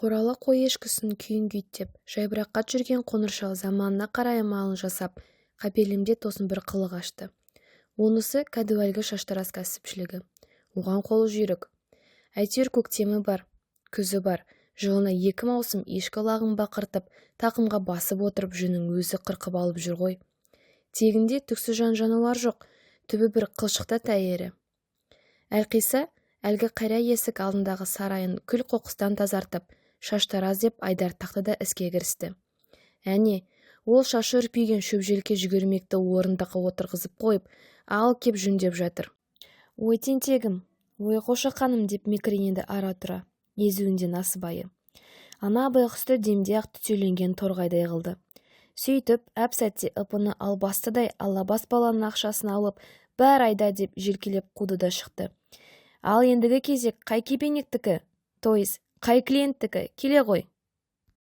Қоралы қой-ешкісін күйін күйттеп, жайбарақат жүрген Қоңыр шал заманына қарай амалын жасап, қапелімде тосын бір қылық ашты. Онысы кәдуілгі шаштараз кәсіпшілігі. Оған қолы жүйрік. Әйтеуір көктемі бар, күзі бар, жылына екі маусым ешкі лағын бақыртып, тақымға басып отырып жүнін өзі қырқып алып жүр ғой. Тегінде түксіз жан-жануар жоқ, түбі бір қылшық та тәйірі. Әлқиса, әлгі қайра есік алдындағы сарайын күл-қоқыстан тазартып, шаштараз деп айдар тақты да іске кірісті. Әне, ол шашы үрпиген шөпжелке жүгермекті орындыққа отырғызып қойып, ал кеп жүндеп жатыр. Ой, тентегім, ой, қошақаным, деп мекіренеді ара-тұра, езуінде насыбайы. Ана байғұсты демде-ақ түтеленген торғайдай қылды. Сөйтіп, әп-сәтте ып-ыны албастыдай алабас баланың ақшасын алып, бәр айда деп желкелеп қуды да шықты. Ал ендігі кезек қай кебенектікі, то есть қай клиенттікі, келе ғой.